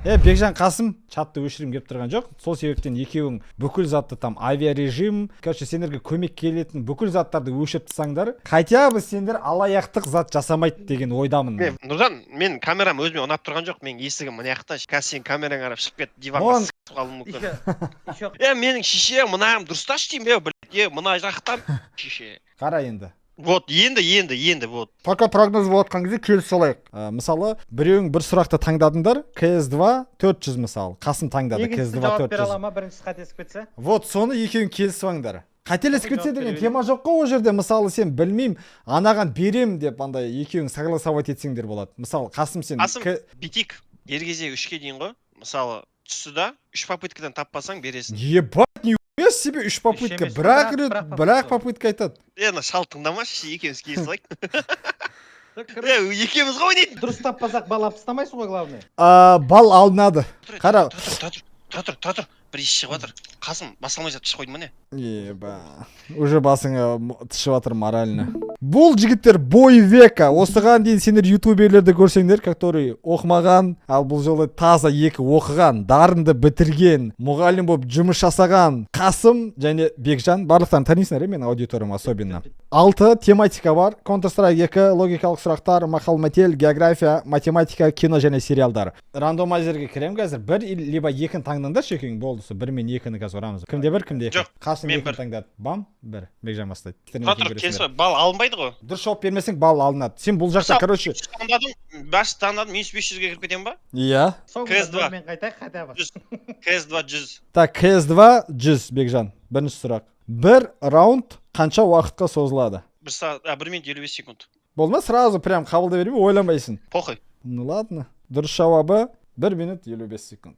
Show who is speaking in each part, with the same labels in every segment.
Speaker 1: Е, Бекжан, Қасым, чатты өшіргім келіп тұрған жоқ. Сол себептен екеуің бүкіл затты, там авиарежим, короче, сендерге көмек келетін бүкіл заттарды өшіріп тастаңдар. Хотя бы сендер алаяқтық зат жасамайды деген ойдамын.
Speaker 2: Мен, Нұржан, мен камерам өзіме ұнап тұрған жоқ. Менің есігім мына жақта. Қазір сенің камераң қарап шығып кетіп, диванға сығып қалуым мүмкін.
Speaker 3: Еще.
Speaker 2: Е, менің шеше, мынағым дұрысташы деймін, е, блядь, е, мына жақтан шеше.
Speaker 1: Қара енді.
Speaker 2: Вот, енді, енді, енді, вот.
Speaker 1: Пока прогноз болып жатқан кезде келісе алайық. Мысалы, біреуің бір сұрақты таңдадыңдар, CS2 400, мысалы. Қасым таңдады
Speaker 3: Екіншісі
Speaker 1: CS2
Speaker 3: жауап бере
Speaker 1: 400.
Speaker 3: ала ма, біріншісі қателесіп кетсе?
Speaker 1: Вот соны екеуің келісіп алыңдар. Қателесіп кетсе
Speaker 3: Жауап
Speaker 1: деген
Speaker 3: бере.
Speaker 1: тема жоқ қой ол жерде. Мысалы, сен білмеймін, анаған берем деп андай екеуің согласовать етсеңдер болады. Мысалы, Қасым, сен
Speaker 2: Қасым, бүйтейік, ер кезегі үшке дейін ғой. Мысалы, түсті да, үш попыткадан таппасаң, бересің.
Speaker 1: Ебать, не себе үш попытка.
Speaker 3: Емес,
Speaker 1: Бір-ақ
Speaker 3: бір-ақ
Speaker 1: рет,
Speaker 3: попытка.
Speaker 1: бір-ақ попытка айтады.
Speaker 2: Е, ана шал, тыңдамашы, екеуміз келісіп алайық. Е, екеуміз ғой ойнайтын.
Speaker 3: Дұрыс таппасақ, бал алып тастамайсың ғой, главное.
Speaker 1: А, бал алынады. Қара.
Speaker 2: Тұра тұр, тұра тұр, тұра тұр, тұра тұр. Бір иіс шығып жатыр. Қасым, бас алмай жатып ішіп қойдың ба, не?
Speaker 1: Еба. Уже басыңа тышып жатыр морально. Бұл жігіттер бой века. Осыған дейін сендер ютуберлерді көрсеңдер, который оқымаған, ал бұл жолы таза екі оқыған, дарынды бітірген, мұғалім болып жұмыс жасаған Қасым және Бекжан. Барлықтарын танисыңдар, иә, менің аудиториям особенно. Алты тематика бар. Counter Strike 2, логикалық сұрақтар, мақал мәтел, география, математика, кино және сериалдар. Рандомайзерге кірем қазір. Бір либо екіні таңдаңдаршы екеуің, болды, сол бір мен екіні қазір ұрамыз. Кімде бір, кімде екі?
Speaker 2: Жоқ,
Speaker 1: Қасым
Speaker 2: мен
Speaker 1: екіні
Speaker 2: бір.
Speaker 1: таңдады. Бам, бір. Бекжан бастайды.
Speaker 2: Тұра тұр, келісіп, бал алынбайды ғой.
Speaker 1: Дұрыс жауап бермесең, балл алынады. Сен бұл жақта,
Speaker 2: Мысалы,
Speaker 1: короче,
Speaker 2: үш таңдадым, бас таңдадым, минус 500-ге кіріп кетемін ба?
Speaker 1: Иә.
Speaker 3: Соңында
Speaker 2: CS2.
Speaker 3: нөлмен қайтайық хотя бы.
Speaker 2: 100. CS2 100.
Speaker 1: Так, CS2 100, Бекжан. Бірінші сұрақ. Бір раунд қанша уақытқа созылады?
Speaker 2: 1 сағат, а, 1 минут 55 секунд.
Speaker 1: Болды ма? Сразу прям қабылдай бермей ойланбайсың.
Speaker 2: Похуй.
Speaker 1: Ну ладно. Дұрыс жауабы 1 минут 55 секунд.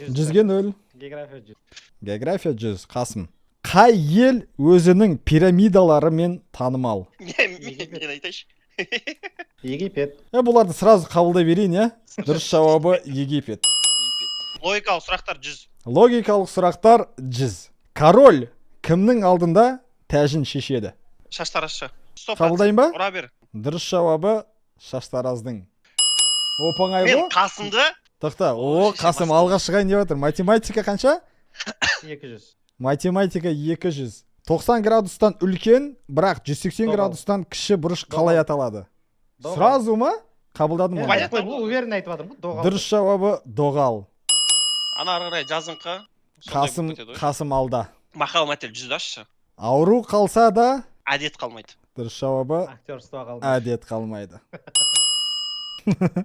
Speaker 1: 100-ге 0.
Speaker 3: География 100.
Speaker 1: География 100. Қасым. Қай ел өзінің пирамидаларымен танымал?
Speaker 2: Мен айтайыншы.
Speaker 3: Египет.
Speaker 1: Е, бұларды сразу қабылдай берейін, иә? Дұрыс жауабы Египет.
Speaker 2: Логикалық сұрақтар 100.
Speaker 1: Логикалық сұрақтар 100. Король кімнің алдында тәжін шешеді?
Speaker 2: Шаштаразшы. Стоп.
Speaker 1: Қабылдайын ба?
Speaker 2: Ұра бер.
Speaker 1: Дұрыс жауабы шаштараздың. Оп оңай
Speaker 2: Мен
Speaker 1: ғой.
Speaker 2: Қасымды
Speaker 1: Тоқта, о,
Speaker 2: Шеше
Speaker 1: Қасым
Speaker 2: бастады.
Speaker 1: алға шығайын деп жатыр. Математика қанша?
Speaker 3: 200.
Speaker 1: Математика 200. 90 градустан үлкен, бірақ 180
Speaker 3: Доғал.
Speaker 1: градустан кіші бұрыш қалай аталады?
Speaker 3: Доғал.
Speaker 1: Сразу ма? Қабылдадым
Speaker 3: Е,
Speaker 1: оны.
Speaker 2: Понятно.
Speaker 3: Бұл уверенно айтып жатырмын ғой, доғал.
Speaker 1: Дұрыс жауабы доғал.
Speaker 2: Ана ары қарай жазыңқы. Сондай
Speaker 1: Қасым,
Speaker 2: болып кетеді ғой.
Speaker 1: Қасым алда.
Speaker 2: Мақал мәтел 100-ді ашшы.
Speaker 1: Ауру қалса да,
Speaker 2: Әдет қалмайды.
Speaker 1: Дұрыс жауабы
Speaker 3: Актерство қалмайды.
Speaker 1: Әдет қалмайды.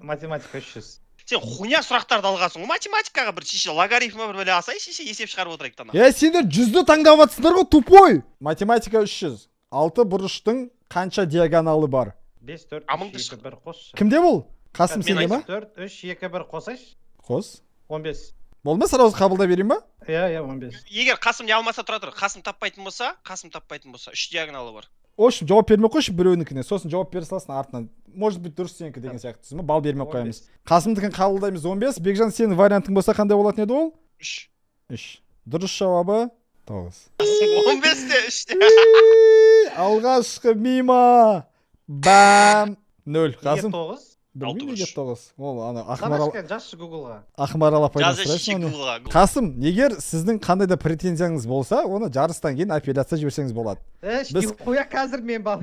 Speaker 3: Математика 300.
Speaker 2: Сен хуйня сұрақтарды алғансың ғой математикаға. Бір шеше логарифм бір бәле алсай, шеше, есеп шығарып отырайық тана.
Speaker 1: Е, сендер 100-ді таңдап жатсыңдар ғой, тупой. Математика 300. Алты бұрыштың қанша диагоналы бар?
Speaker 3: 5, 4,
Speaker 2: Амыңды
Speaker 3: 3, 2, 1 қосшы.
Speaker 1: Кімде бұл? Қасым,
Speaker 2: Мен
Speaker 1: сенде ма?
Speaker 3: 4, 3, 2, 1 қосайшы.
Speaker 1: Қос.
Speaker 3: 15.
Speaker 1: Болды ма, сразу қабылдай берейін ба?
Speaker 3: Иә, 15.
Speaker 2: Егер Қасым не алмаса, тұра тұр, Қасым таппайтын болса, Қасым таппайтын болса, үш диагоналы бар.
Speaker 1: В общем, жауап бермей қойшы біреуінікіне, сосын жауап бере саласың артынан. Может быть, дұрыс сенікі деген сияқты, түсіндің ба? Балл бермей қоямыз. Қасымдікін қабылдаймыз, 15. Бекжан, сенің вариантың болса, қандай болатын еді ол?
Speaker 2: Үш.
Speaker 1: 3. Дұрыс жауабы 9.
Speaker 2: 15-те 3-те.
Speaker 1: Алғашқы мимо. Бам! 0.
Speaker 3: Неге
Speaker 1: Қасым.
Speaker 3: 9?
Speaker 1: Білмеймін неге
Speaker 2: Алты.
Speaker 1: 9. Ол ана Ақмарал
Speaker 3: Санашка, жазшы Гуглға.
Speaker 1: Ақмарал апайдан
Speaker 2: Жазы
Speaker 1: сұрайсың
Speaker 2: шеше
Speaker 1: оны.
Speaker 2: Гуглға.
Speaker 1: Қасым, егер сіздің қандай да претензияңыз болса, оны жарыстан кейін апелляция жіберсеңіз болады.
Speaker 3: Еш, қоя қазір мен бал.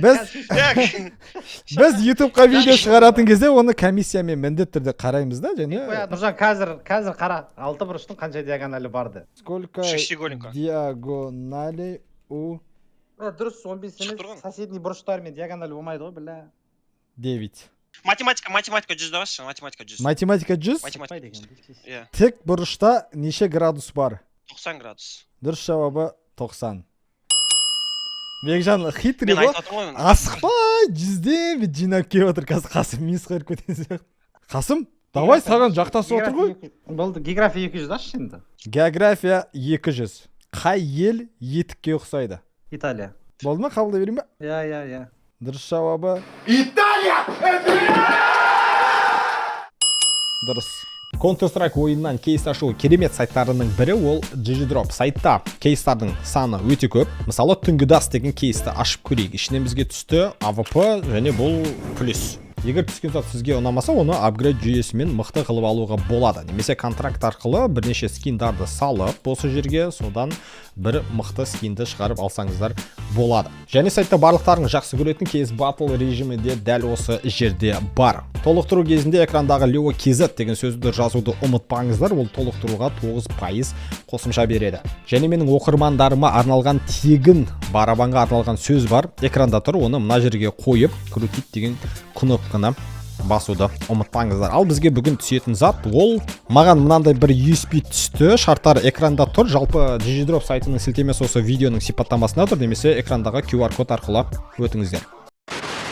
Speaker 1: Біз ютубқа видео шығаратын кезде оны комиссиямен міндетті түрде қараймыз да және
Speaker 3: Қоя, Нұржан, қазір, қазір қара. Алты бұрыштың қанша диагоналі барды?
Speaker 1: Сколько
Speaker 2: Шестиугольника.
Speaker 1: диагоналей у
Speaker 3: Дұрыс, 15
Speaker 2: Шығып тұр ғой.
Speaker 3: емес, соседний бұрыштармен диагональ болмайды ғой, бля.
Speaker 1: 9?
Speaker 2: Математика, математика 100 давайшы, математика 100.
Speaker 1: Математика 100.
Speaker 2: Математика.
Speaker 3: Болмайды екен.
Speaker 2: Иә.
Speaker 1: Тік бұрышта неше градус бар?
Speaker 2: 90 градус.
Speaker 1: Дұрыс жауабы 90. Бекжан хитрый
Speaker 2: Мен
Speaker 1: ғой.
Speaker 2: айтып отырмын ғой.
Speaker 1: Асықпай 100-ден бүйтіп жинап келіп отыр. Қазір Қасым минусқа кіріп кететін сияқты. Қасым, давай, саған жақтасып отыр ғой.
Speaker 3: Болды, география 200 ашшы енді.
Speaker 1: География 200. Қай ел етікке ұқсайды?
Speaker 3: Италия.
Speaker 1: Болды ма, қабылдай берейін ба?
Speaker 3: Иә.
Speaker 1: Дұрыс жауабы Италия. Дұрыс. Counter Strike ойыннан кейс ашу керемет сайттарының бірі ол GG Drop. Сайтта кейстардың саны өте көп. Мысалы, түнгі дас деген кейсті ашып көрейік. Ішінен бізге түсті AWP және бұл плюс. Егер түскен зат сізге ұнамаса, оны апгрейд жүйесімен мықты қылып алуға болады немесе контракт арқылы бірнеше скиндарды салып осы жерге, содан бір мықты скинді шығарып алсаңыздар болады. Және сайтта барлықтарың жақсы көретін Case Battle режимі де дәл осы жерде бар. Толықтыру кезінде экрандағы Leo KZ деген сөзді жазуды ұмытпаңыздар, ол толықтыруға 9% қосымша береді. Және менің оқырмандарыма арналған тегін барабанға арналған сөз бар, экранда тұр, оны мына жерге қойып, крутить деген кнопканы басуды ұмытпаңыздар. Ал бізге бүгін түсетін зат, ол маған мынандай бір USP түсті. Шарттар экранда тұр. Жалпы GG Drop сайтының сілтемесі осы видеоның сипаттамасында тұр немесе экрандағы QR код арқылы өтіңіздер.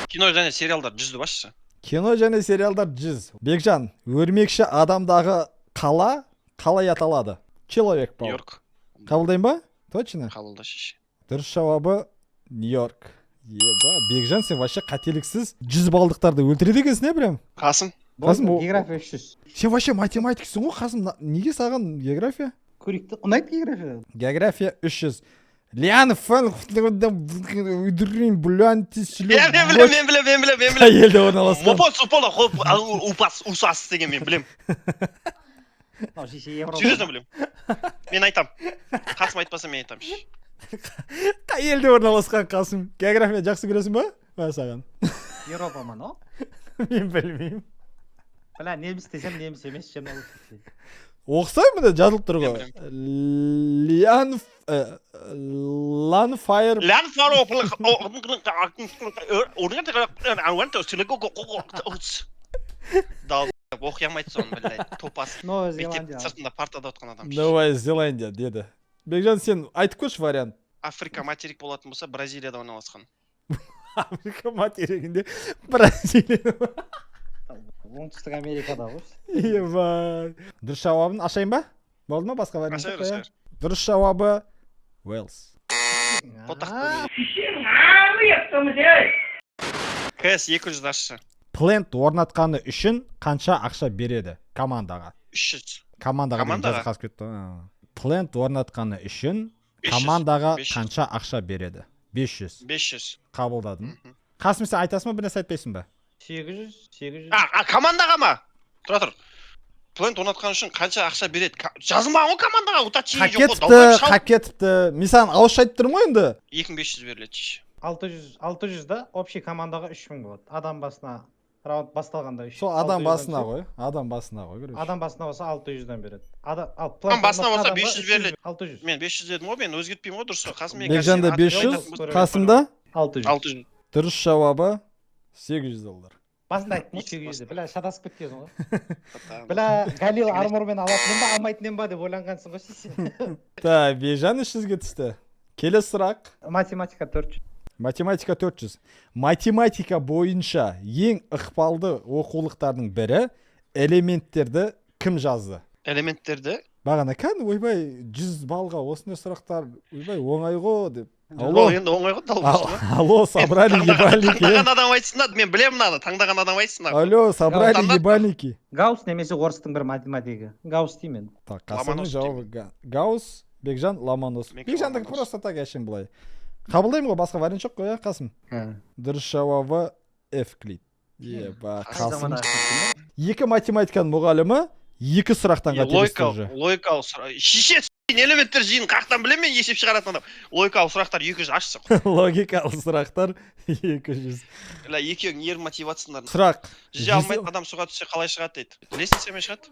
Speaker 2: Кино және сериалдар 100-ді басшы.
Speaker 1: Кино және сериалдар 100. Бекжан, өрмекші адамдағы қала қалай аталады? Человек
Speaker 2: Нью
Speaker 1: паук.
Speaker 2: Йорк.
Speaker 1: Қабылдайын ба? Точно?
Speaker 2: Қабылда, шеше.
Speaker 1: Дұрыс жауабы Нью Йорк. Еба, Бекжан, сен вообще қателіксіз 100 балдықтарды өлтіреді екенсің, иә, прям.
Speaker 2: Қасым.
Speaker 1: Қасым,
Speaker 3: География 300.
Speaker 1: Сен вообще математиксің ғой, Қасым, неге саған география?
Speaker 3: Көрейік те, ұнайды география.
Speaker 1: География 300. Лиан Фэн.
Speaker 2: Иә, мен білем, мен білем, мен білем, мен білем.
Speaker 1: Қай елде орналасқан?
Speaker 2: Мопо супола хоп упас усас деген мен білем.
Speaker 3: Мынау, шеше, Европа.
Speaker 2: Серьезно білем. Мен айтам. Қасым айтпаса, мен айтамын.
Speaker 1: Қай елде орналасқан, Қасым? География жақсы көресің ба? Мә саған.
Speaker 3: Европа ма мынау?
Speaker 1: Мен білмеймін.
Speaker 3: Бля, неміс десем, неміс емес ше мынау.
Speaker 1: Оқысай, міне, жазылып тұр ғой. Лиан Ланфайр.
Speaker 2: Лян фаро. Дал оқи алмайды соны, блядь, топас.
Speaker 3: Новая
Speaker 2: Мектеп
Speaker 3: Зеландия.
Speaker 2: сыртында партада отқан адам.
Speaker 1: Новая Зеландия деді. Бекжан, сен айтып көрші вариант.
Speaker 2: Африка материк болатын болса, Бразилияда орналасқан.
Speaker 1: Африка материгінде Бразилия.
Speaker 3: Оңтүстік Америкада ғой.
Speaker 1: Ебать. Дұрыс жауабын ашайын ба? Болды ма, басқа вариант
Speaker 2: Аша
Speaker 1: жоқ
Speaker 2: бер,
Speaker 1: қой, иә?
Speaker 2: аша бер.
Speaker 1: Дұрыс жауабы Уэльс.
Speaker 2: Қотақ. КС 200 ашшы.
Speaker 1: Плент орнатқаны үшін қанша ақша береді командаға?
Speaker 2: 300.
Speaker 1: Командаға деген
Speaker 2: Командаға?
Speaker 1: жазып қалып кетті ғой. Плент орнатқаны үшін
Speaker 2: 500.
Speaker 1: командаға
Speaker 2: 500.
Speaker 1: қанша ақша береді? 500.
Speaker 2: 500.
Speaker 1: Қабылдадым.
Speaker 2: Мгм.
Speaker 1: Қасым, сен айтасың ба, бір нәрсе айтпайсың ба?
Speaker 3: 800, 800.
Speaker 2: А, командаға ма? Тұра тұр. Плент орнатқан үшін қанша ақша береді? Жазылмаған ғой командаға, уточнение жоқ қой.
Speaker 1: Кетіпті,
Speaker 2: Долбоеб шал.
Speaker 1: қап кетіпті. Мен саған ауызша айтып тұрмын ғой енді.
Speaker 2: 2500 беріледі, шеше.
Speaker 3: 600, 600 да, общий командаға 3000 болады. Адам басына раунд басталғанда 3.
Speaker 1: Сол адам басына ғой. Адам басына ғой, короче.
Speaker 3: Адам басына болса, 600-дан береді. Адам, ал
Speaker 2: Адам басына болса,
Speaker 3: адамға
Speaker 2: 500 беріледі.
Speaker 3: 600.
Speaker 2: Мен 500 дедім ғой, мен өзгертпеймін ғой, дұрыс қой. Қасым, мен
Speaker 1: Бекжанда
Speaker 2: қазір
Speaker 1: 500,
Speaker 2: сен
Speaker 1: Қасымда
Speaker 3: 600.
Speaker 2: 600.
Speaker 1: дұрыс жауабы 800 доллар.
Speaker 3: Басында айттым ғой 800 деп. Бля, шатасып кеткенсің ғой. Бля, Галил армормен алатын едім ба, алмайтын едім ба деп ойланғансың ғой сен.
Speaker 1: Так, Бекжан 300-ге түсті. Келесі сұрақ.
Speaker 3: Математика 400.
Speaker 1: Математика 400. Математика бойынша ең ықпалды оқулықтардың бірі элементтерді кім жазды?
Speaker 2: Элементтерді.
Speaker 1: Бағана кәдімгі, ойбай, 100 баллға осындай сұрақтар, ойбай, оңай ғой деп. Алло.
Speaker 2: Ол енді оңай ғой, долбоеб.
Speaker 1: Алло, собрали ебальники.
Speaker 2: Таңдаған адам айтсын да, мен білемін мынаны, таңдаған адам айтсын да.
Speaker 1: Алло, собрали ебальники.
Speaker 3: Гаусс немесе орыстың бір математигі. Гаусс деймін мен.
Speaker 1: Так, Қасымның
Speaker 2: Ломоносов.
Speaker 1: жауабы Гаусс, Бекжан Ломоносов.
Speaker 2: Менікі
Speaker 1: Бекжандікі
Speaker 2: Ломоносов.
Speaker 1: просто так әшейін былай. Қабылдаймын ғой, басқа вариант жоқ қой, иә, Қасым? Дұрыс жауабы Эвклид. Еба, Қасым. Екі математиканың мұғалімі екі сұрақтан қателесті
Speaker 2: Логикалық,
Speaker 1: уже.
Speaker 2: логикалық сұрақ. Шеше, элементтер жиынын қаяқтан білемін мен, есеп шығаратын адам. Логикалық сұрақтар 200 ашшы.
Speaker 1: Логикалық сұрақтар 200.
Speaker 2: Бля, екеуің ер мотивациясыңдар.
Speaker 1: Сұрақ.
Speaker 2: Жүзе алмайтын адам суға түссе, қалай шығады дейді. Лестницамен шығады.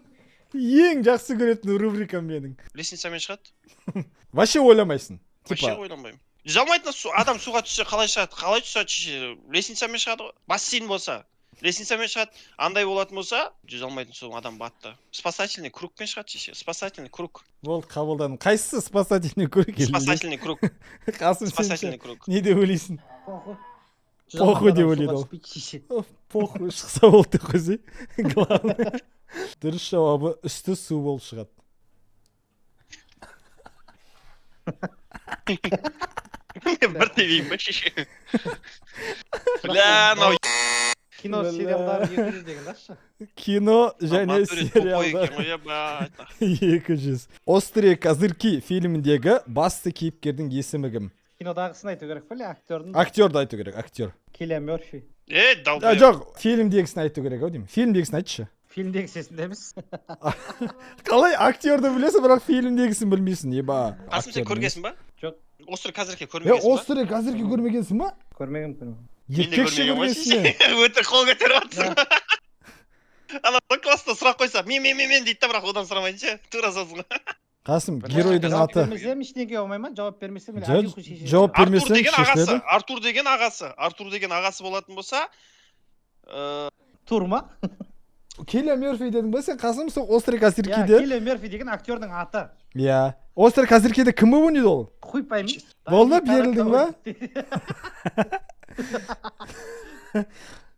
Speaker 1: Ең жақсы көретін рубрикам менің.
Speaker 2: Лестницамен шығады.
Speaker 1: Вообще ойламайсың.
Speaker 2: Вообще
Speaker 1: Типа,
Speaker 2: ойланбаймын. Жүзе алмайтын адам суға түссе, қалай шығады? Қалай түседі, шеше? Лестницамен шығады ғой. Бассейн болса, лестницамен шығады. Андай болатын болса, жүзе алмайтын су адам батты. Спасательный кругпен шығады, шеше. Спасательный круг.
Speaker 1: Болды, қабылдадым. Қайсысы спасательный круг?
Speaker 2: Спасательный круг.
Speaker 1: Қасым, сен ше,
Speaker 2: Спасательный круг.
Speaker 1: не деп ойлайсың?
Speaker 3: Похуй.
Speaker 1: Похуй деп ойлайды ол.
Speaker 3: Шеше.
Speaker 1: Похуй, шықса болды деп қойсай. Главное. Дұрыс жауабы үсті су болып шығады.
Speaker 2: Мен бір тебейін ба, шеше? Бля, мынау
Speaker 3: Кино,
Speaker 1: Бля.
Speaker 3: сериалдар 200 деген ашшы.
Speaker 1: Кино және
Speaker 2: натуре тупой
Speaker 1: сериалдар
Speaker 2: екен ғой, ебать.
Speaker 1: 200. Острые козырьки фильміндегі басты кейіпкердің есімі кім?
Speaker 3: Кинодағысын айту керек па, или актердің?
Speaker 1: Актерді айту керек, актер.
Speaker 3: Киллиан Мерфи.
Speaker 2: Е, долбоеб.
Speaker 1: Жоқ, фильмдегісін айту керек ау деймін. Фильмдегісін айтшы.
Speaker 3: Фильмдегі есімде емес.
Speaker 1: Қалай актерді білесің, бірақ фильмдегісін білмейсің, еба?
Speaker 2: Қасым, сен көргенсің ба?
Speaker 3: Жоқ.
Speaker 2: Острый козырьки
Speaker 1: Е,
Speaker 2: көрмегенсің ба?
Speaker 1: Острый козырьки көрмегенсің ба?
Speaker 3: Көрмегенмін, көрмегенмін.
Speaker 2: Мен де
Speaker 1: Еркекше
Speaker 2: көрмегенмін ғой,
Speaker 1: көргенсің бе?
Speaker 2: Өтірік қол көтеріп жатрсың. Ана класста сұрақ қойса, мен, мен, мен, мен дейді да, бірақ одан сұрамайтын ше, тура сосын ғой.
Speaker 1: Қасым,
Speaker 2: Бір
Speaker 1: геройдың
Speaker 3: Жауап
Speaker 1: аты.
Speaker 3: бермесем, ештеңе болмай ма? Жауап бермесем,
Speaker 1: Жа-
Speaker 3: или шешесің.
Speaker 1: Жауап
Speaker 2: Артур
Speaker 1: бермесең,
Speaker 2: деген ағасы,
Speaker 1: шешіледі.
Speaker 2: Артур деген ағасы, Артур деген ағасы болатын болса,
Speaker 3: Тур ма?
Speaker 1: Киллиан Мерфи дедің ба сен, Қасым, сол Острый
Speaker 3: Иә,
Speaker 1: козырькиде?
Speaker 3: Киллиан Мерфи деген актердің аты.
Speaker 1: Иә, Острый козырькиде кім болып ойнайды ол?
Speaker 3: Хуй пойми.
Speaker 1: Болды, берілдің ба?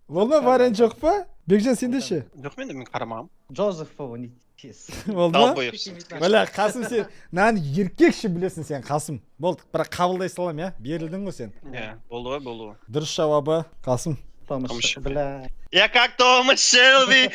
Speaker 1: Болды ма, вариант жоқ па? Бекжан, сенде ше?
Speaker 2: Жоқ, мен де, мен қарамағанмын.
Speaker 3: Джозеф болып.
Speaker 1: Болды ма?
Speaker 2: Долбоеб.
Speaker 1: Бля, Қасым, сен мынаны еркекше білесің сен, Қасым. Болды, бірақ қабылдай саламын, иә, берілдің ғой сен.
Speaker 2: Иә, болды ғой, болды ғой.
Speaker 1: Дұрыс жауабы, Қасым?
Speaker 3: Томас.
Speaker 2: Томас Шелби.
Speaker 3: Бля.
Speaker 2: Я как Томас Шелби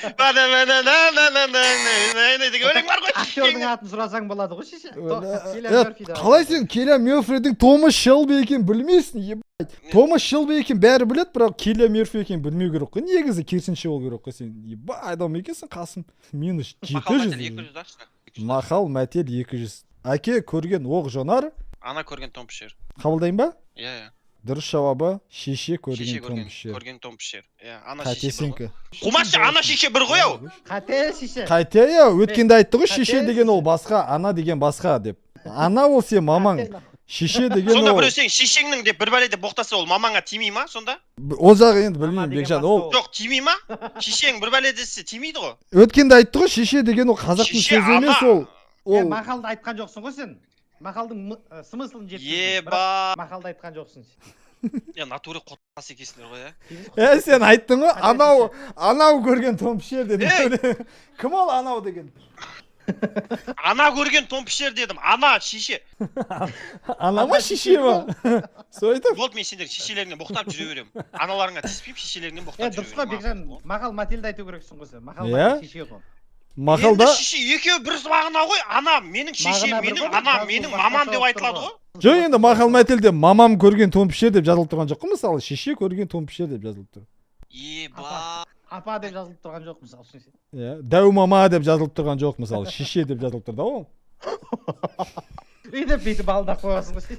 Speaker 2: деген өлең бар ғой.
Speaker 3: Актердің атын сұрасаң болады ғой, шеше. Киллиан
Speaker 1: Е,
Speaker 3: Мерфи деп.
Speaker 1: Қалай сен Киллиан Мерфидің Томас Шелби екенін білмейсің, ебать? Томас Шелби екенін бәрі біледі, бірақ Киллиан Мерфи екенін білмеу керек қой негізі, керісінше болу керек қой. Сен, ебать, адам екенсің, Қасым. Минус жеті
Speaker 2: Мақал мәтел
Speaker 1: жүз
Speaker 2: 200 ашшы.
Speaker 1: Мақал мәтел 200. Әке көрген оқ жонар.
Speaker 2: Ана көрген тон пішер.
Speaker 1: Қабылдайын ба?
Speaker 2: Иә, иә.
Speaker 1: Дұрыс жауабы: шеше
Speaker 2: Шеше
Speaker 1: көрген тон
Speaker 2: көрген,
Speaker 1: пішер.
Speaker 2: көрген тон пішер. Иә, ана
Speaker 1: Қате
Speaker 2: шеше бір ғой.
Speaker 1: сенікі.
Speaker 2: Қумашы, ана шеше бір ғой ау.
Speaker 3: Қате, шеше.
Speaker 1: Қате, иә, өткенде айтты ғой, шеше
Speaker 3: Қате,
Speaker 1: деген ол басқа, ана деген басқа деп. Ана ол сен мамаң, шеше деген
Speaker 2: Сонда
Speaker 1: ол
Speaker 2: біреу сенің шешеңнің деп бір бәле деп боқтаса, ол мамаңа тимей ма сонда?
Speaker 1: Ол жағы енді
Speaker 3: Мама
Speaker 1: білмеймін,
Speaker 3: деген
Speaker 1: Бекжан,
Speaker 3: басқа
Speaker 1: ол
Speaker 3: ол.
Speaker 2: Жоқ, тимей ма? Шешең бір бәле десе, тимейді ғой.
Speaker 1: Өткенде айтты ғой, шеше деген ол қазақтың
Speaker 2: Шеше,
Speaker 1: сөзі емес
Speaker 2: ана.
Speaker 1: ол.
Speaker 3: Е,
Speaker 1: Ол
Speaker 3: мақалды айтқан жоқсың ғой сен. Мақалдың смыслын жеткіздің. Бірақ
Speaker 2: Еба.
Speaker 3: мақалды айтқан жоқсың.
Speaker 2: Е, натуре қотас екенсіңдер ғой, иә.
Speaker 1: Е, сен айттың ғой,
Speaker 3: Қате.
Speaker 1: анау, анау көрген тон пішер дедің. Кім ол анау деген?
Speaker 2: Ана көрген тон пішер дедім. Ана, шеше.
Speaker 1: Ана ма, шеше ма? Сол айтамын.
Speaker 2: Болды, мен сендердің шешелеріңнен боқтап жүре беремін. Аналарыңа тиіспеймін, шешелеріңнен
Speaker 3: Е,
Speaker 2: боқтап жүре
Speaker 3: дұрыс қой,
Speaker 2: беремін.
Speaker 3: Бекжан, мақал мәтелді айту керексің ғой сен. Мақал
Speaker 1: Иә?
Speaker 3: мәтел шеше ғой.
Speaker 1: Мақалда
Speaker 2: Енді шеше екеуі бір мағына ғой. Ана менің шешем,
Speaker 3: Мағына бір
Speaker 2: менің
Speaker 3: ғой,
Speaker 2: анам,
Speaker 3: жазу
Speaker 2: менің
Speaker 3: басқаша
Speaker 2: мамам деп
Speaker 3: болып
Speaker 2: айтылады
Speaker 3: тұр
Speaker 2: ғой.
Speaker 1: Жоқ, енді мақал мәтелде мамам көрген тон пішер деп жазылып тұрған жоқ қой, мысалы, шеше көрген тон пішер деп жазылып тұр.
Speaker 2: Еба.
Speaker 3: Апа деп жазылып тұрған жоқ, мысалы үшін.
Speaker 1: Иә, дәу мама деп жазылып тұрған жоқ, мысалы, шеше деп жазылып тұр да ол.
Speaker 3: Өйтіп бүйтіп балдап қоясың ғой.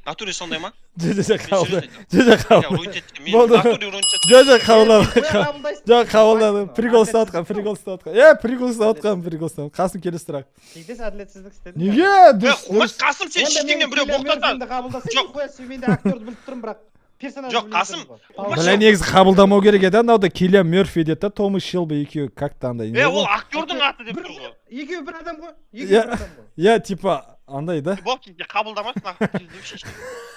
Speaker 2: Натуре сондай ма?
Speaker 1: Жоқ, жоқ,
Speaker 2: Мен
Speaker 1: қабылда.
Speaker 2: серьезно айтамын.
Speaker 1: Жоқ, жоқ,
Speaker 2: Я
Speaker 1: қабылда.
Speaker 2: руинить еттім. Мен
Speaker 1: Болды.
Speaker 2: натуре руинить еттім.
Speaker 1: Жоқ, жоқ, қабылдады.
Speaker 3: Қабылдайсың.
Speaker 1: Жоқ, қабылдады. Прикол ұстап отқан, прикол ұстап отқан. Е, прикол ұстап отқан, прикол ұстап. Қасым, келесі сұрақ.
Speaker 3: Тегдес әділетсіздік істедің.
Speaker 1: Неге?
Speaker 2: Е,
Speaker 1: Дұрыс,
Speaker 2: Қумаш,
Speaker 1: дұрыс.
Speaker 2: Қасым, сен шешеңнен біреу боқтаса.
Speaker 3: Қабылдасаң,
Speaker 2: Жоқ.
Speaker 3: қоясың, мен де актерді біліп тұрмын, бірақ персонажды
Speaker 2: Жоқ,
Speaker 3: білмей
Speaker 2: Қасым,
Speaker 3: тұрмын ғой.
Speaker 2: Қумаш,
Speaker 1: Бля, негізі қабылдамау керек еді, анау да Киллиан Мерфи деді да, Томас Шелби екеуі как-то андай. Не
Speaker 2: Е, ол
Speaker 1: ғой?
Speaker 2: актердің аты деп
Speaker 3: Бір
Speaker 2: тұр ғой.
Speaker 3: Екеуі бір адам ғой.
Speaker 1: Иә.
Speaker 3: Екеуі бір адам ғой.
Speaker 1: Иә, типа андай да.
Speaker 2: Болды, қабылдамасын, нахуй, шеше.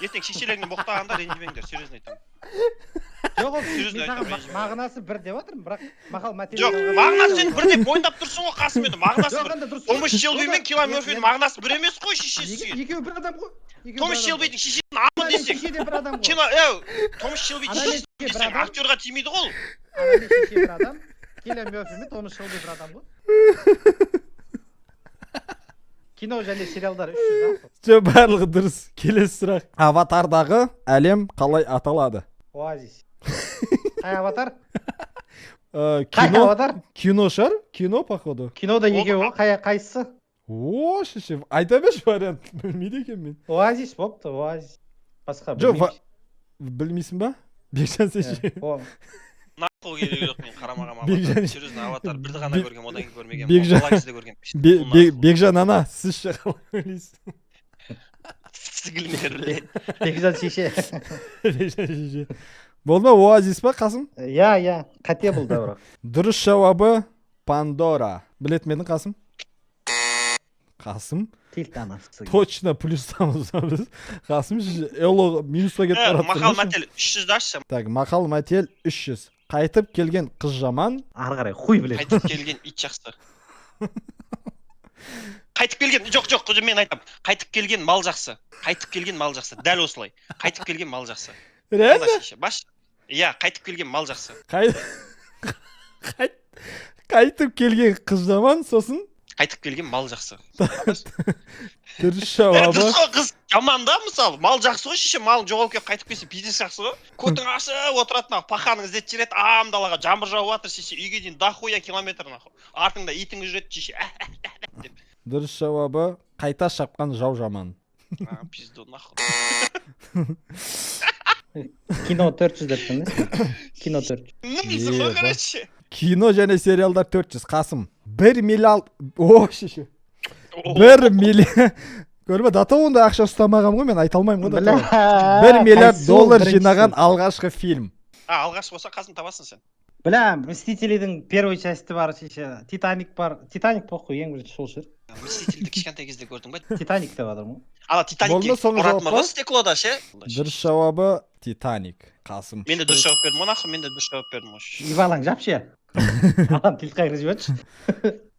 Speaker 2: Ертең шешелеріңнен боқтағанда ренжімеңдер, серьезно айтамын.
Speaker 3: Жоқ, ол
Speaker 2: Серьезно
Speaker 3: мен саған
Speaker 2: айтамын, ренжіме.
Speaker 3: мағынасы бір деп жатырмын, бірақ мақал мәтел.
Speaker 2: Жоқ, мағынасы сен бір деп мойындап тұрсың ғой, Қасым, енді мағынасы
Speaker 3: Жоқ,
Speaker 2: бір.
Speaker 3: енді дұрыс.
Speaker 2: Томас Шелби мен Киллиан Мерфидің мағынасы бір емес қой, шешесі.
Speaker 3: Екеуі бір адам ғой. Екеуі
Speaker 2: Томас
Speaker 3: бір адам ғой.
Speaker 2: Шелбидің шешесін амы
Speaker 3: Ана мен
Speaker 2: десең,
Speaker 3: шеше де бір адам ғой.
Speaker 2: кино, е, Томас Шелби
Speaker 3: Ана мен
Speaker 2: шешесі
Speaker 3: шеше бір
Speaker 2: десең,
Speaker 3: адам.
Speaker 2: актерға тимейді ғой ол.
Speaker 3: Ана мен шеше бір адам. Киллиан Мерфи мен Томас Шелби бір адам ғой. Кино және сериалдар 300.
Speaker 1: Жоқ, барлығы дұрыс. Келесі сұрақ. Аватардағы әлем қалай аталады?
Speaker 3: Оазис. Қай аватар?
Speaker 1: Қай
Speaker 3: Қай
Speaker 1: кино,
Speaker 3: аватар?
Speaker 1: Кино шығар? Кино, походу.
Speaker 3: Кинода екеуі ғой. Қай қайсысы?
Speaker 1: О, шеше, айта берші вариант. Білмейді екенмін мен.
Speaker 3: Оазис болыпты, оазис. Басқа
Speaker 1: Жоқ,
Speaker 3: білмеймін.
Speaker 1: Білмейсің ба? Бекжан, сен ше?
Speaker 3: Иә, о,
Speaker 2: Нахуй керегі жоқ, мен қарамағанмын
Speaker 1: Бекжан-
Speaker 2: Аватар. Серьезно, Аватар бірді ғана көргенмін, одан кейін көрмегенмін.
Speaker 1: Бекжан-
Speaker 2: Бала кезде көргенмін.
Speaker 1: Бекжан ана, сіз ше, қалай ойлайсыз?
Speaker 2: Сігілмер, блядь.
Speaker 3: Бекжан шеше.
Speaker 1: Бекжан шеше. Болды ма, оазис па, Қасым?
Speaker 3: Иә, иә, қате бұл да бірақ.
Speaker 1: Дұрыс жауабы Пандора. Білетін бе едің, Қасым? Қасым,
Speaker 3: Тилт анасы.
Speaker 1: Точно плюстамыз біз. Қасым, эло минусқа кетіп
Speaker 2: Е,
Speaker 1: бара
Speaker 2: мақал
Speaker 1: жатыр.
Speaker 2: мәтел 300 ашшы.
Speaker 1: Так, мақал мәтел 300. Қайтып келген қыз жаман.
Speaker 3: Ары қарай хуй біледі.
Speaker 2: Қайтып келген ит жақсы. Қайтып келген, жоқ, жоқ, мен айтамын. Қайтып келген мал жақсы. Қайтып келген мал жақсы. Дәл осылай. Қайтып келген мал жақсы.
Speaker 1: Реально?
Speaker 2: Алла шеше, баш. Иә, қайтып келген мал жақсы.
Speaker 1: Қайтып келген қыз жаман, сосын
Speaker 2: Қайтып келген мал жақсы.
Speaker 1: Дұрыс жауабы.
Speaker 2: Дұрыс қой, қыз жаман да, мысалы. Мал жақсы ғой, шеше, мал жоғалып келіп қайтып келсе, пиздец жақсы ғой. Көтің ашып отырады, нахуй, паханың іздетіп жібереді, ам далаға жаңбыр жауып жатыр, шеше, үйге дейін дохуя километр, нахуй. Артыңда итің жүреді, шеше, деп.
Speaker 1: Дұрыс жауабы: қайта шапқан жау жаман.
Speaker 2: А, пизду нахуй.
Speaker 3: Кино 400 деп тұрсың, кино 400.
Speaker 2: Нымсың ғой,
Speaker 1: Еба.
Speaker 2: короче.
Speaker 1: Кино және сериалдар 400. Қасым, 1 миллиард, о, шеше, 1 миллиард көрме дата, онда ақша ұстамағанмын ғой мен, айта алмаймын ғой дата.
Speaker 3: Бля.
Speaker 1: 1 миллиард
Speaker 3: Қайсысы ол
Speaker 1: доллар
Speaker 3: біріншісі?
Speaker 1: жинаған алғашқы фильм.
Speaker 2: А, алғашқы болса, Қасым, табасың сен.
Speaker 3: Бля, Мстителидің первый части бар, шеше, Титаник бар. Титаник, похуй, ең бірінші сол шығар.
Speaker 2: Мстительді кішкентай кезде көрдің ба?
Speaker 3: Титаник деп жатырмын ғой.
Speaker 2: Ана Титаникке
Speaker 1: Болды ма, соңғы
Speaker 2: ұратын
Speaker 1: жауап
Speaker 2: бар
Speaker 1: па?
Speaker 2: ғой, стеклода ше.
Speaker 1: Дұрыс жауабы: Титаник. Қасым.
Speaker 2: Мен де дұрыс жауап бердім ғой, нахуй, мен де дұрыс жауап бердім ғой.
Speaker 3: Ебалаң жапшы, адам тіл қайырып жіберші.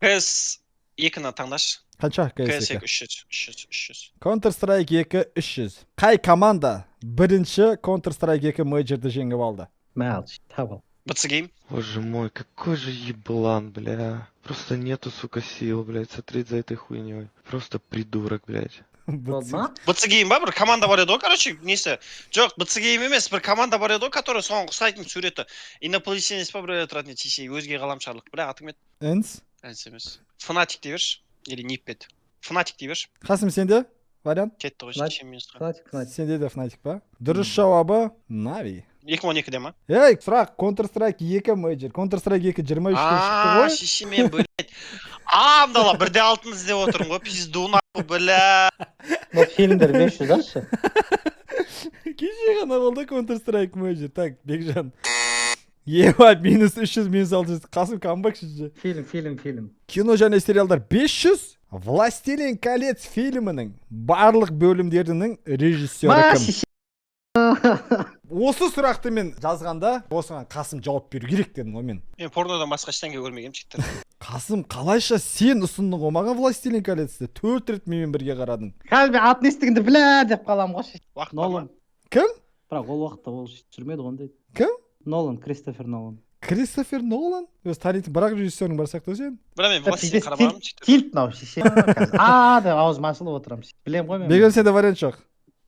Speaker 2: КС 2-ні таңдашы.
Speaker 1: Қанша?
Speaker 2: КС
Speaker 1: КС
Speaker 2: 2
Speaker 1: 2?
Speaker 2: 300, 300, 300.
Speaker 1: Counter Strike 2 300. Қай команда бірінші Counter Strike 2 мейджорды жеңіп алды?
Speaker 3: Мә, ал, тап ал.
Speaker 2: BC Game.
Speaker 4: Боже мой, какой же еблан, бля. Просто нету, сука, сил, блядь, смотреть за этой хуйней. Просто придурок, блядь.
Speaker 3: Болды ма?
Speaker 2: BC Game ба? Бір команда бар еді ғой, короче, несі, жоқ, BC Game емес, бір команда бар еді ғой, который соған ұқсайтын суреті, инопланетянец па, біреу тұратын еді, шеше, өзге ғаламшарлық, бля, аты кім еді?
Speaker 1: ENCE.
Speaker 2: ENCE емес, Fnatic дей берші, или NIP еді, Fnatic дей берші.
Speaker 1: Қасым, сенде вариант?
Speaker 2: Кетті ғой.
Speaker 3: Fnatic.
Speaker 2: Шеше, минусқа.
Speaker 3: Fnatic, Fnatic.
Speaker 1: Сенде де Fnatic па? Дұрыс жауабы: Нави.
Speaker 2: 2012-де ма?
Speaker 1: Ей, сұрақ: Counter Strike 2 мейджор. Counter Strike 2 23-те шықты
Speaker 2: А,
Speaker 1: ғой.
Speaker 2: Шеше, мен, блядь, амдала бірде алтын іздеп отырмын ғой, пизду нахуй, бля.
Speaker 3: Вот фильмдер 500 ашшы.
Speaker 1: Кеше ғана болды Counter Strike мейджор. Так, Бекжан, еба, минус 300, минус 600. Қасым, камбэк, шеше.
Speaker 3: Фильм, фильм, фильм.
Speaker 1: Кино және сериалдар 500. Властелин колец фильмінің барлық бөлімдерінің режиссері
Speaker 3: Ма,
Speaker 1: кім?
Speaker 3: шеше.
Speaker 1: Осы сұрақты мен жазғанда, осыған Қасым жауап беру керек дедім ғой мен.
Speaker 2: Мен порнодан басқа ештеңе көрмегенмін, жігіттер.
Speaker 1: Қасым, қалайша сен ұсындың ғой маған Властелин колецті, төрт рет менімен бірге қарадың.
Speaker 3: Қазір мен атын естігенде бля деп қаламын ғой, шеше.
Speaker 2: Уақыт бар ма?
Speaker 3: Нолан.
Speaker 1: Кім?
Speaker 3: Бірақ ол уақытта ол түсірмеді ғой ондайды.
Speaker 1: Кім?
Speaker 3: Нолан, Кристофер Нолан.
Speaker 1: Кристофер Нолан өзі танитын бір ақ режиссерің бар сияқты ғой сен.
Speaker 2: Бірақ мен Властелин
Speaker 3: Пиздец,
Speaker 2: қарамағанмын, жігіттер.
Speaker 3: Тильт мынау, шеше. Қазір а деп аузым ашылып отырамын, білемін ғой мен.
Speaker 1: Бекжан, сенде вариант жоқ?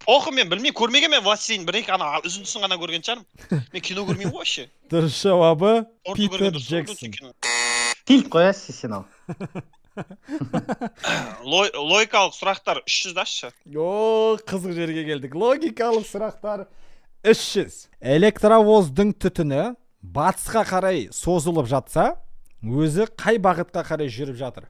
Speaker 2: Похуй, мен білмеймін, көрмегенмін мен Властелин, бір екі ана үзіндісін ғана көрген шығармын. Мен кино көрмеймін ғой вообще.
Speaker 1: Дұрыс жауабы:
Speaker 2: Порно
Speaker 1: Питер
Speaker 2: көрген дұрыс қой,
Speaker 1: Джексон.
Speaker 2: кино.
Speaker 3: Тильт қоясыз сен, ал.
Speaker 2: Логикалық сұрақтар 300 ашшы.
Speaker 1: О, қызық жерге келдік. Логикалық сұрақтар 300. Электровоздың түтіні батысқа қарай созылып жатса, өзі қай бағытқа қарай жүріп жатыр?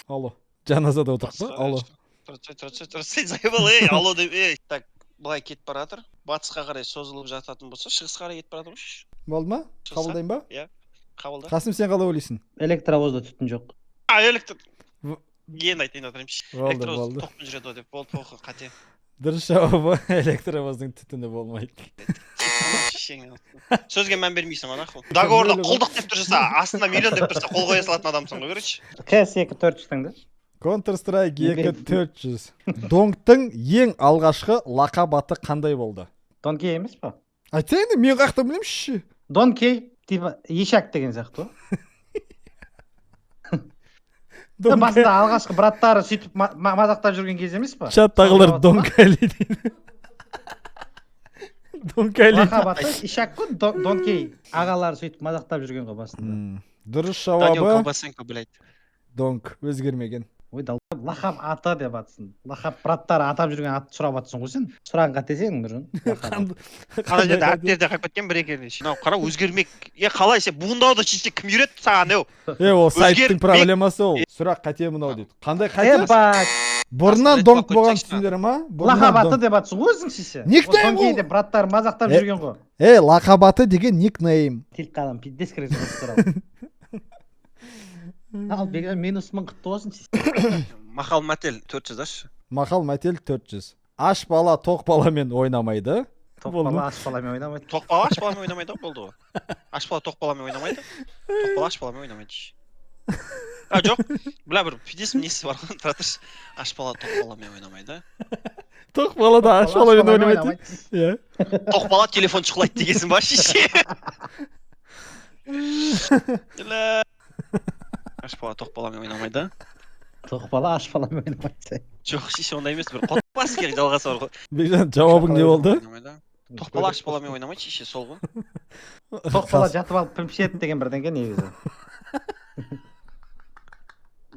Speaker 1: Алло, жаназада отырық па? Алло.
Speaker 2: Тұра тұра тұра, заебал, ей, алло деп, ей. Так, былай кетіп бара жатыр, батысқа қарай созылып жататын болса, шығысқа қарай кетіп бара жатыр ғой.
Speaker 1: Болды ма?
Speaker 2: Шығысқа.
Speaker 1: Қабылдайын ба?
Speaker 2: Қабылда.
Speaker 1: Қасым, сен қалай ойлайсың?
Speaker 3: Электровозда түтін жоқ.
Speaker 2: А, электр, енді айтайын отырайыншы.
Speaker 1: Болды.
Speaker 2: Электровоз
Speaker 1: Болды.
Speaker 2: тоқпен жүреді ғой деп болды, похуй, қате.
Speaker 1: Дұрыс жауабы: электровоздың түтіні болмайды.
Speaker 2: Шешең, сөзге мән бермейсің ғой, нахуй. Договорда құлдық деп тұрса, астында миллион деп тұрса, қол қоя салатын адамсың ғой, короче.
Speaker 3: КС 2 400 таңда.
Speaker 1: Counter Strike 2
Speaker 3: Береді.
Speaker 1: 400. Донгтың ең алғашқы лақап аты қандай болды?
Speaker 3: Донкей емес па?
Speaker 1: Айтса енді, мен қаяқтан білемін, ше.
Speaker 3: Донкей, типа ешак деген сияқты ғой.
Speaker 1: Донг.
Speaker 3: Басында алғашқы браттары сөйтіп мазақтап жүрген кез емес па?
Speaker 1: Чаттағылар
Speaker 3: Сол
Speaker 1: Донкали дейді. Донкали.
Speaker 3: Лақап аты ишак қой, Донкей, ағалары сөйтіп мазақтап жүрген ғой басында.
Speaker 1: Дұрыс
Speaker 2: Данил
Speaker 1: жауабы
Speaker 2: Колбасенко, блядь.
Speaker 1: Донг өзгермеген.
Speaker 3: Ой, лақап аты деп жатсың, лақап, браттары атап жүрген ат сұрап жатсың ғой сен. Сұрағың қате сенің, Нұржан. Лақап аты.
Speaker 2: Ана жерде әріптер де қалып кеткен бір екі. Мынау қара, өзгермек е, қалай сен буындауды шешсе, кім үйретті саған, еу?
Speaker 1: Е, ол сайттың
Speaker 2: Өзгермек.
Speaker 1: проблемасы ол. Сұрақ қате мынау дейді. Қандай қате?
Speaker 3: Ебать.
Speaker 1: Бұрыннан
Speaker 2: Астына
Speaker 1: донг
Speaker 2: айтып
Speaker 1: болған,
Speaker 2: қойсайшы.
Speaker 1: түсіндіңдер ма? Бұрыннан
Speaker 3: Лақап аты
Speaker 1: донг.
Speaker 3: деп жатсың ғой өзің, шеше.
Speaker 1: Никнейм
Speaker 3: Донкей
Speaker 1: ғой.
Speaker 3: деп браттары мазақтап
Speaker 1: Е.
Speaker 3: жүрген ғой.
Speaker 1: Е, лақап аты деген никнейм.
Speaker 3: Тильт адам пиздец керек осы туралы. Ал, Бекжан, минус 1000, құтты болсын, шеше.
Speaker 2: Мақал мәтел 400 ашы.
Speaker 1: Мақал мәтел 400. Аш бала тоқ баламен ойнамайды.
Speaker 3: Тоқ
Speaker 1: Болды ма?
Speaker 3: бала аш баламен ойнамайды.
Speaker 2: Тоқ бала аш баламен ойнамайды ғой, болды ғой. Аш бала тоқ баламен ойнамайды, тоқ бала аш баламен ойнамайды. А, жоқ, бля, бір пиздец несі бар ғой, тұра тұршы. Аш бала тоқ баламен ойнамайды.
Speaker 1: Тоқ бала да аш баламен ойнамайды. Иә.
Speaker 2: Тоқ бала телефон шұқылайды дегенсің ба, шеше? Бля, аш бала тоқ баламен ойнамайды.
Speaker 3: Тоқ бала аш баламен ойнамайды.
Speaker 2: Жоқ, шеше, ондай емес, бір қотбас керек жалғасы бар ғой.
Speaker 1: Бекжан, жауабың не болды?
Speaker 2: Ойнамайды. Тоқ бала аш баламен ойнамайды, шеше, сол ғой.
Speaker 3: Тоқ бала жатып алып пімшеді деген бірдеңе негізі.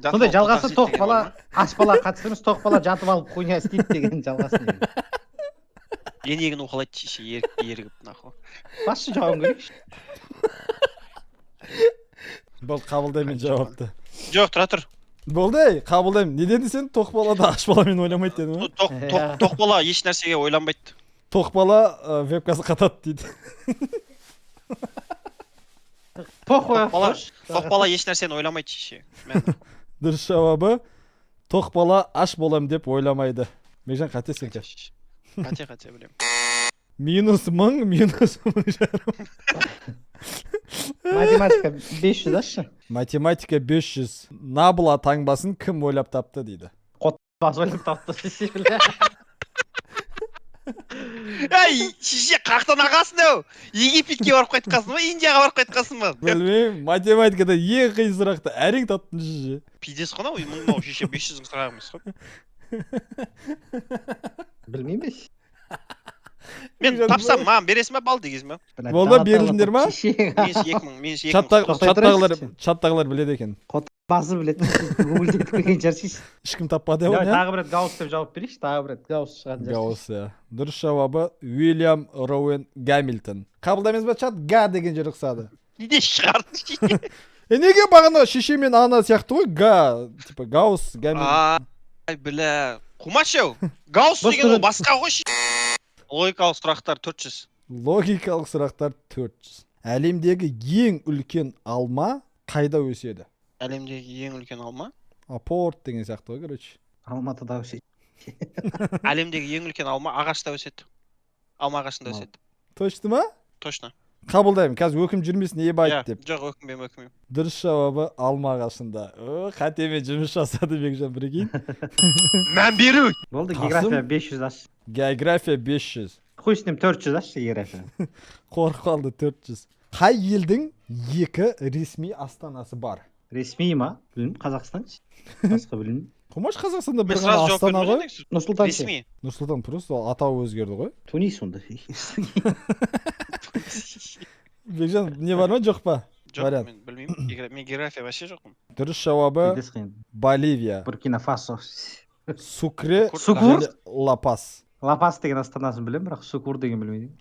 Speaker 2: Жатып
Speaker 3: Сондай
Speaker 2: алып
Speaker 3: жалғасы
Speaker 2: қотақ
Speaker 3: тоқ
Speaker 2: жейді деген
Speaker 3: бала
Speaker 2: бар ма?
Speaker 3: аш бала қатысты емес, тоқ бала жатып алып хуйня істейді деген жалғасы негізі.
Speaker 2: Енегін уқалайды, шеше, ерік ерігіп, нахуй.
Speaker 3: Басшы жауабын көрейікші.
Speaker 1: Болды, қабылдаймын жауапты.
Speaker 2: Жоқ, тұра тұр.
Speaker 1: Болды, ей, қабылдаймын. Не дедің сен? Тоқ бала да аш баламен ойнамайды дедің ба?
Speaker 2: Тоқ, тоқ, тоқ бала еш нәрсеге ойланбайды.
Speaker 1: Тоқ бала вебкасы қатады дейді.
Speaker 3: Похуй.
Speaker 2: Тоқ бала, тоқ бала еш нәрсені ойламайды, шеше. Мә, нахуй.
Speaker 1: Дұрыс жауабы: тоқ бала аш болам деп ойламайды. Бекжан, қате сенікі.
Speaker 2: Қате, қате, білемін.
Speaker 1: Минус 1000, минус 1500.
Speaker 3: Математика 500 ашшы.
Speaker 1: Математика 500. Набла таңбасын кім ойлап тапты дейді.
Speaker 3: Бас ойлап тапты, шеше, бля.
Speaker 2: Әй, шеше, қақтан ағасың ау. Египетке барып қайтқансың ба, Индияға барып қайтқансың ба?
Speaker 1: Білмеймін, математикада ең қиын сұрақты әрең таптым, шеше.
Speaker 2: Пиздец қой мынау, мынау, шеше, 500-дің сұрағы емес қой.
Speaker 3: Білмеймін.
Speaker 2: Мен тапсам, маған бересің ба балл дегенсің ба?
Speaker 3: Бля,
Speaker 1: Болды,
Speaker 3: далада
Speaker 1: берілдіңдер ма?
Speaker 3: Шеше.
Speaker 2: Минус 2000, минус 2000.
Speaker 3: Тоқтай
Speaker 1: Чаттағылар,
Speaker 3: тұрайықшы.
Speaker 1: чаттағылар біледі екен.
Speaker 3: Басы біледі. Гуглде келген шығар, шеше.
Speaker 1: Ешкім таппады
Speaker 3: Давай,
Speaker 1: оны, иә?
Speaker 3: тағы бір рет Гаусс деп жауап берейікші, тағы бір рет Гаусс шығатын шығар.
Speaker 1: Гаусс, иә. Дұрыс жауабы Уильям Роуэн Гамильтон. Қабылдаймыз ба, чат? Га деген жер ұқсады.
Speaker 2: Неде шығардың, шеше?
Speaker 1: Е, неге, бағана шеше мен ана сияқты ғой, га, типа Гаусс, Гамильтон.
Speaker 2: Ай, бля. Қумашы ау. Гаусс
Speaker 3: Бос
Speaker 2: деген ол
Speaker 3: түрі-
Speaker 2: басқа ғой, шеше. Логикалық сұрақтар 400.
Speaker 1: Логикалық сұрақтар 400. Әлемдегі ең үлкен алма қайда өседі?
Speaker 2: Әлемдегі ең үлкен алма?
Speaker 1: Апорт деген сияқты ғой, короче.
Speaker 3: Алматыда өседі.
Speaker 2: Әлемдегі ең үлкен алма ағашта өседі. Алма ағашында
Speaker 3: Мал.
Speaker 2: өседі.
Speaker 1: Точно ма?
Speaker 2: Точно.
Speaker 1: Қабылдаймын. Қазір өкініп жүрмесін, ебать
Speaker 2: Иә,
Speaker 1: деп.
Speaker 2: жоқ, өкінбеймін, өкінбеймін.
Speaker 1: Дұрыс жауабы алма ағашында. О, қатемен жұмыс жасады Бекжан, прикинь.
Speaker 2: Мән беру.
Speaker 3: Болды,
Speaker 1: Қасым?
Speaker 3: география 500 аш.
Speaker 1: География 500.
Speaker 3: Хуй с ним, 400 ашшы география.
Speaker 1: Қорқып қалды 400. Қай елдің екі ресми астанасы бар?
Speaker 3: Ресми ма? Білмеймін, Қазақстан. Басқа білмеймін.
Speaker 1: Қумаш, Қазақстанда бір
Speaker 2: Мен
Speaker 1: ғана
Speaker 2: сразу жауап
Speaker 1: астана
Speaker 2: бердім
Speaker 1: ғой.
Speaker 2: ғой.
Speaker 3: Нұр-Сұлтан ше?
Speaker 2: Ресми.
Speaker 1: Нұр-Сұлтан, просто атауы өзгерді ғой.
Speaker 3: Тунис онда.
Speaker 1: Бекжан, не бар ма, жоқ па?
Speaker 2: Жоқ,
Speaker 1: Вариант.
Speaker 2: мен білмеймін. Мен география вообще жоқпын.
Speaker 1: Дұрыс жауабы
Speaker 3: Пиздец қиын.
Speaker 1: Боливия.
Speaker 3: Буркина Фасо.
Speaker 1: Сукре
Speaker 3: Сукур?
Speaker 1: және Ла-Пас.
Speaker 3: Ла-Пас деген астанасын білемін, бірақ Сукур деген білмеймін.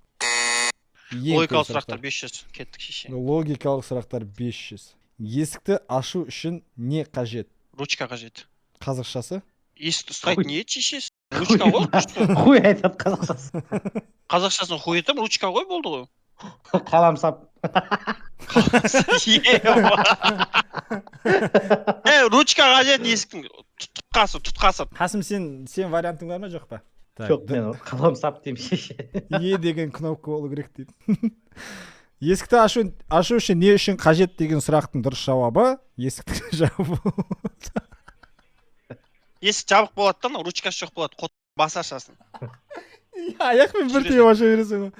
Speaker 1: Ең
Speaker 2: Логикалық
Speaker 1: қиын
Speaker 2: сұрақтар 500. Кеттік, шеше.
Speaker 1: Логикалық сұрақтар 500. Есікті ашу үшін не қажет?
Speaker 2: Ручка қажет.
Speaker 1: Қазақшасы?
Speaker 2: Есікті ұстайтын не, шеше? Ручка ғой. Ручка.
Speaker 3: Хуй айтады қазақшасы.
Speaker 2: Қазақшасын хуй етемін, ручка ғой, болды ғой.
Speaker 3: Қаламсап.
Speaker 2: Ема. Е, ручка қажет есіктің тұтқасы, тұтқасы.
Speaker 1: Қасым, сен вариантың бар ма, жоқ па?
Speaker 3: Жоқ, мен қаламсап деймін, шеше.
Speaker 1: Е деген кнопка болу керек дейді. Есікті ашу үшін не үшін қажет деген сұрақтың дұрыс жауабы есіктің жабу.
Speaker 2: Есік жабық болады да, анау ручкасы жоқ болады. Қот басы ашасың.
Speaker 1: Аяқпен бір теуіп аша бересің ғой.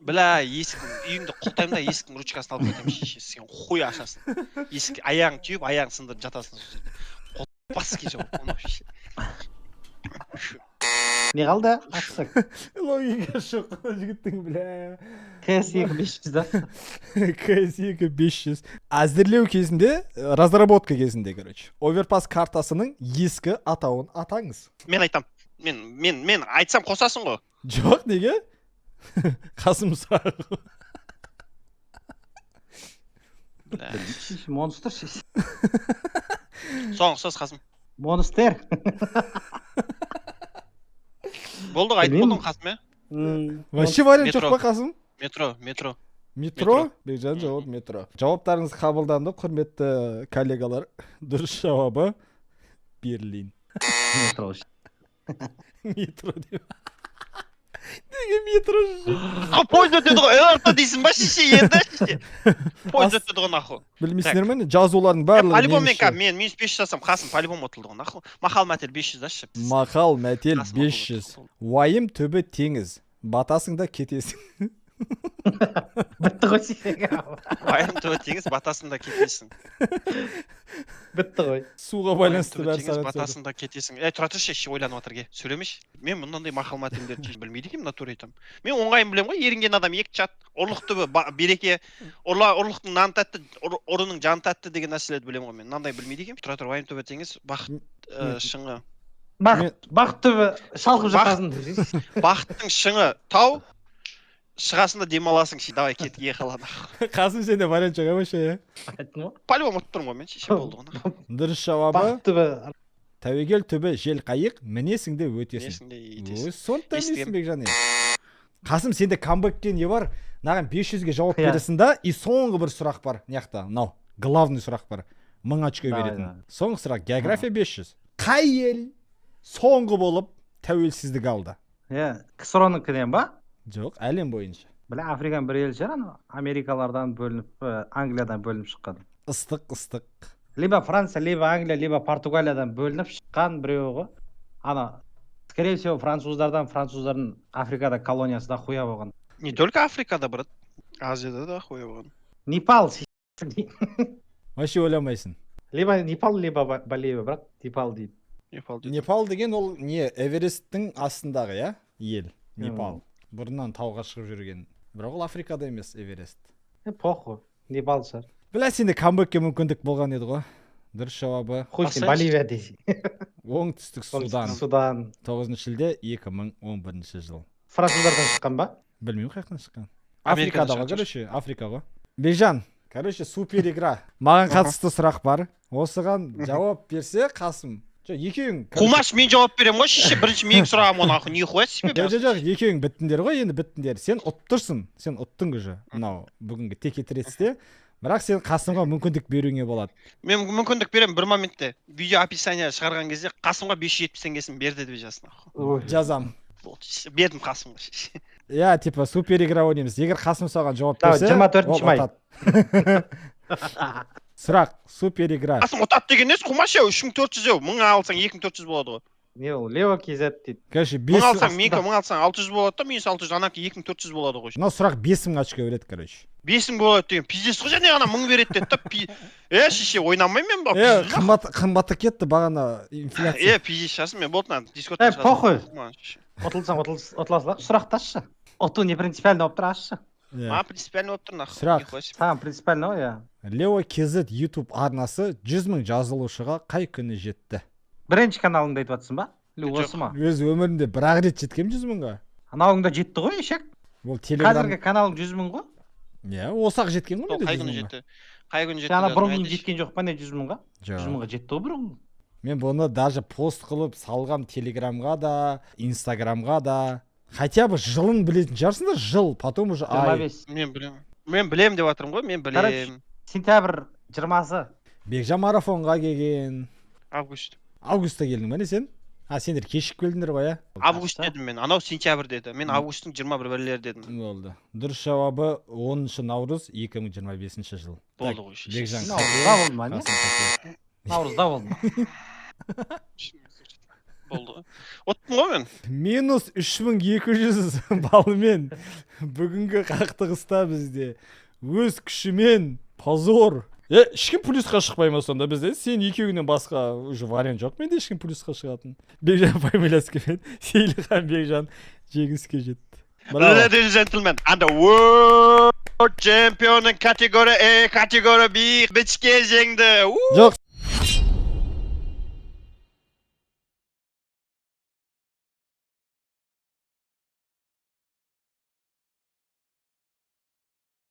Speaker 2: Бля, есіктің, үйіңді құлтаймын да, есіктің ручкасын алып кетемін, шеше. Сен хуй ашасың. Есік аяғың түйіп, аяғың сындырып жатасың сол жерде. Қот басы жауап анау, шеше.
Speaker 3: Не қалды? Ашсақ.
Speaker 1: Логика жоқ жігіттің, бля.
Speaker 3: КС 2 500 да.
Speaker 1: КС 2 500. Әзірлеу кезінде, разработка кезінде, короче. Оверпас картасының ескі атауын атаңыз.
Speaker 2: Мен айтам. Мен айтсам қосасың ғой.
Speaker 1: Жоқ, неге? Қасым сұрағы.
Speaker 2: Бля.
Speaker 3: Монстр шеше.
Speaker 2: Соған ұқсас, Қасым.
Speaker 3: Монстр.
Speaker 2: Болды ғой, айтып
Speaker 3: Білмеймін.
Speaker 2: болдың, Қасым, иә?
Speaker 1: Вообще вариант жоқ
Speaker 2: Метро.
Speaker 1: па, Қасым?
Speaker 2: Метро, метро.
Speaker 1: Метро?
Speaker 2: Метро.
Speaker 1: Бекжан, жауап метро. Жауаптарыңыз қабылданды, құрметті коллегалар. Дұрыс жауабы Берлин.
Speaker 3: Метро.
Speaker 1: Метро деп. Неге метро, шеше?
Speaker 2: А, пойыз өтеді ғой, ЛРТ дейсің ба, шеше, енді, шеше? Пойыз өтеді ғой, нахуй.
Speaker 1: Білмейсіңдер ме, не? Жазулардың барлығы
Speaker 2: По-любому мен
Speaker 1: немісше.
Speaker 2: Мен минус 500 жасам, Қасым по-любому ұтылды ғой, нахуй. Мақал мәтел 500 дашшы.
Speaker 1: Мақал мәтел
Speaker 2: Қасым ұтылды,
Speaker 1: 500.
Speaker 2: ұтылды.
Speaker 1: Уайым түбі теңіз. Батасың да кетесің.
Speaker 3: Бітті ғой сен.
Speaker 2: Уайым түбі теңіз, батасың да кетесің.
Speaker 3: Бітті ғой.
Speaker 1: Суға
Speaker 2: Уайым
Speaker 1: байланысты
Speaker 2: түбі
Speaker 1: бәрі
Speaker 2: теңіз,
Speaker 1: саған түседі.
Speaker 2: батасың да кетесің. Ей, тұра тұршы, ше, ойланып жатыр, ке. Сөйлемеші. Мен мынандай мақал мәтелдерді білмейді екенмін, натуре айтамын. Мен оңайын білемін ғой: ерінген адам екі чат, ұрлық түбі береке, ұрлықтың наны тәтті, ұрының жаны тәтті деген нәрселерді білемін ғой мен. Мынандай білмейді екенмін. Тұра тұр, уайым түбі теңіз, бақыт шыңы.
Speaker 3: Бақыт түбі шалқып жатасың десеңші.
Speaker 2: Бақыттың шыңы тау, шығасың да демаласың. Ше, давай, кет, ехала.
Speaker 1: Қасым, сенде вариант жоқ, иә, вообще, иә?
Speaker 3: Айттым ғой.
Speaker 2: По-любому ұмытып тұрмын ғой мен, шеше, болды ғой, нахуй.
Speaker 1: Дұрыс жауабы:
Speaker 3: Бақыт түбі
Speaker 1: тәуекел түбі жел қайық, мінесің де өтесің.
Speaker 2: Несің де етесің.
Speaker 1: Ой, соны да
Speaker 2: Естігем.
Speaker 1: білесің, Бекжан, е. Қасым, сенде камбэкке не бар? Мынаған 500-ге жауап
Speaker 3: Иә.
Speaker 1: бересің да, и соңғы бір сұрақ бар мына жақта, мынау главный сұрақ бар, 1000 очко
Speaker 3: Давай,
Speaker 1: беретін.
Speaker 3: давай.
Speaker 1: Соңғы сұрақ, география, 500. Қай ел соңғы болып тәуелсіздік алды?
Speaker 3: Иә, КСРО-ныкінен ба?
Speaker 1: Жоқ, әлем бойынша.
Speaker 3: Бля, Африканың бір елі шығар, анау Америкалардан бөлініп, Англиядан бөлініп шыққан.
Speaker 1: Ыстық, ыстық.
Speaker 3: Либо Франция, либо Англия, либо Португалиядан бөлініп шыққан біреуі ғой ана. Скорее всего, француздардан. Француздардың Африкада колониясы да хуя болған.
Speaker 2: Не только Африкада, брат, Азияда да хуя болған.
Speaker 3: Непал.
Speaker 1: Вообще ойламайсың.
Speaker 3: Либо Непал, либо Боливия, бірақ Непал дейді.
Speaker 2: Непал дейді.
Speaker 1: Непал деген ол не, Эвересттің астындағы, иә, ел Непал, бұрыннан тауға шығып жүрген. Бірақ ол Африкада емес, Эверест.
Speaker 3: Е, похуй, Непал шығар.
Speaker 1: Бля, сенде камбэкке мүмкіндік болған еді ғой. Дұрыс жауабы:
Speaker 3: Хуй с ним.
Speaker 2: Басайыншы.
Speaker 3: Боливия дейсің.
Speaker 1: Оңтүстік Судан.
Speaker 3: Судан.
Speaker 1: 9 шілде 2011 жыл.
Speaker 3: Француздардан шыққан ба?
Speaker 1: Білмеймін, қай жақтан шыққан.
Speaker 2: Америкадан
Speaker 1: Африкада ғой.
Speaker 2: шыққан.
Speaker 1: Короче, Африка ғой. Бекжан, короче, супер игра. Маған қатысты сұрақ бар, осыған жауап берсе Қасым, жоқ, екеуің, короче.
Speaker 2: Қумаш, мен жауап беремін ғой, шеше. Бірінші менің сұрағым ғой, нахуй, нихуя себе.
Speaker 1: Жоқ, екеуің біттіңдер ғой енді, біттіңдер. Сен ұтып тұрсың, сен ұттың уже мынау бүгінгі текетіресте, бірақ сен Қасымға мүмкіндік беруіңе болады.
Speaker 2: Мен мүмкіндік беремін бір моментте: видео описание шығарған кезде «Қасымға 570 теңгесін берді» деп жазсын, нахуй.
Speaker 3: Ой.
Speaker 1: Жазам.
Speaker 2: Болды, шеше, бердім Қасымға, шеше.
Speaker 1: Иә, типа супер игра ойнаймыз. Егер Қасым саған жауап
Speaker 3: Давай,
Speaker 1: берсе,
Speaker 3: 24
Speaker 1: ол
Speaker 3: май.
Speaker 1: ұтады. Сұрақ, супер игра.
Speaker 2: Қасым ұтады деген несі, Қумаш? 3400 еу, 1000 алсаң, 2400 болады ғой.
Speaker 3: Не ол, Лео kz дейді.
Speaker 1: Короче,
Speaker 2: 1000
Speaker 1: бес
Speaker 2: алсаң, менікі 1000 алсаң, 600 болады да, минус 600, анакі 2400 болады ғой.
Speaker 1: Мынау сұрақ 5000 очко береді, короче.
Speaker 2: 5000 болады деген пиздец қой. Және ана 1000 береді деді да. Е, шеше, ойнамаймын мен.
Speaker 1: Е, қымбат, қымбаттап кетті бағана, инфляция.
Speaker 2: Е, пиздец шығарсың мен, болды, мына Дискорд.
Speaker 3: Е, похуй. Ұтылсаң, ұтыласың. Сұрақты ашшы, ұту не принципиально болып тұр, ашшы.
Speaker 1: Иә.
Speaker 2: Маған принципиально болып тұр, нахуй.
Speaker 1: Сұрақ.
Speaker 2: Нихуя себе.
Speaker 3: Саған принципиально ғой, иә.
Speaker 1: Лео kz YouTube арнасы 100 мың жазылушыға қай күні жетті?
Speaker 3: Бірінші каналыңды айтып жатрсың ба или
Speaker 2: Жоқ.
Speaker 3: осы ма?
Speaker 1: Өз өмірімде бір ақ рет жеткенмін 100 мыңға.
Speaker 3: Анауыңда жетті ғой, ешек.
Speaker 1: Ол Телеграм.
Speaker 3: Қазіргі каналың 100 000 ғой.
Speaker 1: Иә, осы ақ жеткен ғой
Speaker 2: Сол
Speaker 1: менде
Speaker 2: қай
Speaker 1: 100
Speaker 2: күні
Speaker 1: мыңға.
Speaker 2: жетті, қай күні жетті
Speaker 3: Сен ана
Speaker 2: дедің,
Speaker 3: бұрынғың
Speaker 2: айтайыншы.
Speaker 3: жеткен жоқ па, не, 100 мыңға? Жүз
Speaker 1: Жоқ.
Speaker 3: мыңға жетті ғой бұрынғы.
Speaker 1: Мен бұны даже пост қылып салғам Телеграмға да, Инстаграмға да. Хотя бы жылын білетін шығарсыңдар, жыл, потом уже
Speaker 3: жиырма
Speaker 1: ай.
Speaker 3: бес
Speaker 2: Мен білемін, мен білемін деп жатырмын ғой, мен білемін.
Speaker 3: Сентябрь 20-сы.
Speaker 1: Бекжан марафонға келген.
Speaker 2: Август.
Speaker 1: Августта келдің ба, не, сен? А, сендер кешігіп келдіңдер ғой, иә?
Speaker 2: Август дедім мен, анау сентябрь деді. Мен августтың 21-лері дедім.
Speaker 1: Болды. Дұрыс жауабы: 10 наурыз 2025 жыл.
Speaker 2: Болды ғой, шеше.
Speaker 1: Бекжан
Speaker 3: Наурызда болды ма, не?
Speaker 1: Қасым қате.
Speaker 3: Наурызда болды ма?
Speaker 2: Болды ғой, ұттым ғой мен.
Speaker 1: Минус 3200 баллмен бүгінгі қақтығыста бізде өз күшімен позор. Е, ешкім плюсқа шықпай ма сонда бізде? Сен екеуіңнен басқа уже вариант жоқ менде ешкім плюсқа шығатын. Бекжан фамилиясы, Сейілхан Бекжан жеңіске жетті. Браво.
Speaker 2: Ladies and gentlemen, and the world champion in category A, category B, Бичке жеңді.
Speaker 1: Жоқ.